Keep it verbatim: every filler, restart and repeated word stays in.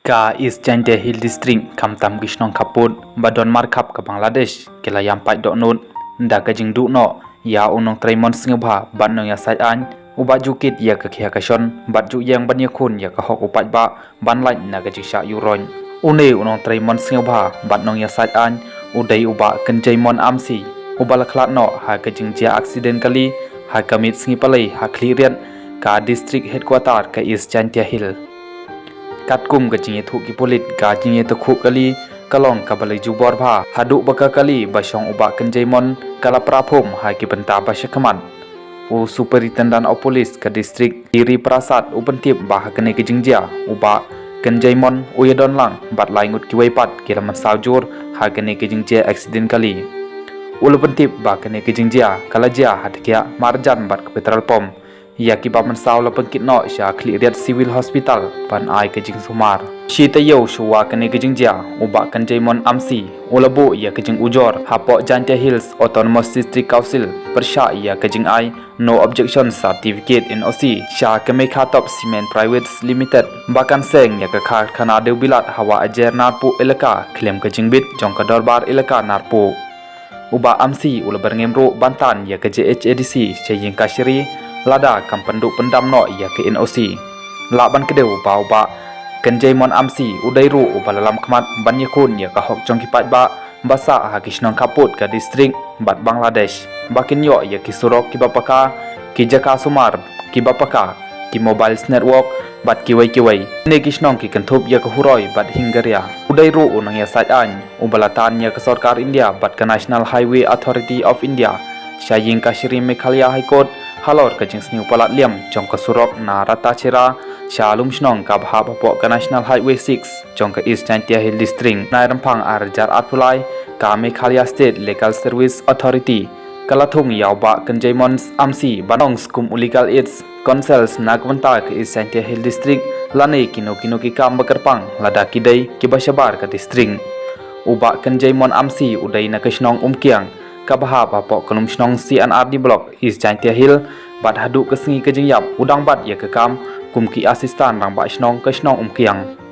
Ka East Jaintia Hills District, khamtam ki shnong khappud ba don markhap ka Bangladesh, ki la ïam pait dohnud da ka jingduh noh ïa u nongtrei mon sngewbha bad nongïasaid aiñ, uba ju kit ïa ka khia ka shon bad ju ïeng ban ïakhun ïa ka hok u paidbah ban lait na ka jingshah ïuh roiñ. Une u nongtrei mon sngewbha bad nongïasaid aiñ u dei u Bah Kynjai Mon Amsi, uba la khlad noh ha ka jingjia accident kali ha ka miet sngi Palei ha Khliehriat, ka District Headquarter ka East Jaintia Hills. Katkum ka jingïathuh ki pulit, ka jingïatakhuh kali ka long kaba la jubor bha, haduh ba ka kali ba shong u Bah Kynjai Mon ka la praphum ha ki bynta ba shakhmat. U Superintendent of Police ka District, Giri Prasad, u pyntip ba ha kane ka jingjia u Bah Kynjai Mon u ïadon lang bad lai ngut kiwei pat ki la mynsaw jur ha kane ka jingjia accident kali. U la pyntip ba kane ka jingjia ka la jia ha tkiah marjan bad ka petrol pump. Ïa kiba mynsaw la pynkit noh sha Khliehriat Civil Hospital ban ai ka jingsumar. Shi taïew shuwa kane ka jingjia, u Bah Kynjai Mon Amsi u la buh ïa ka jingujor hapoh Jaintia Hills Autonomous District Council pyrshah ïa ka jingai No Objection Certificate, N O C, sha ka Mekha Top Cement Private Limited ba kan seng ïa ka karkhana dewbilat ha Wah Ajer Narpuh Elaka khlem ka jingbit jong ka Dorbar Elaka Narpuh. U Bah Amsi u la byrngem ruh ban tan ïa ka J H A D C sha ïing kashari lada kam pynduh pyndam noh ïa ka N O C. Lah ban kdew ba u Bah Kynjai Mon Amsi u dei ruh uba la lam khmat ban ïakhun ïa ka hok jong ki paidbah ba sah ha ki shnong khappud ka district bad Bangladesh, ba kin ïoh ïa ki surok kiba paka, ki jaka sumar kiba paka, ki mobile network bad kiwei kiwei. Kine ki shnong ki kynthup ïa ka Huroi bad Hingaria. U dei ruh u nongïasaid aiñ uba la tan ïa ka sorkar India bad ka National Highway Authority of India sha ïing kashari Meghalaya High Court halor ka jingsniew palat liam jong ka surok na Ratacherra sha Lumshnong kaba hap hapoh ka National Highway six jong ka East Jaintia Hills District. Nai Rymphang ar hajar arphew lai, ka Meghalaya State Legal Service Authority ka la thung ïa u Bah Kynjai Mon Amsi ban long skum u Legal Aid Counsel na ka bynta ka East Jaintia Hills District lane kino kino ki kam ba kyrpang lada ki dei kiba shabar ka district. U Bah Kynjai Mon Amsi u dei na ka shnong Umkiang kaba hap hapoh ka Lumshnong C and R D Block, East Jaintia Hills, bad haduh ka sngi ka jingïap u dang bat ïa ka kam kum ki assistant rangbah shnong ka shnong Umkiang.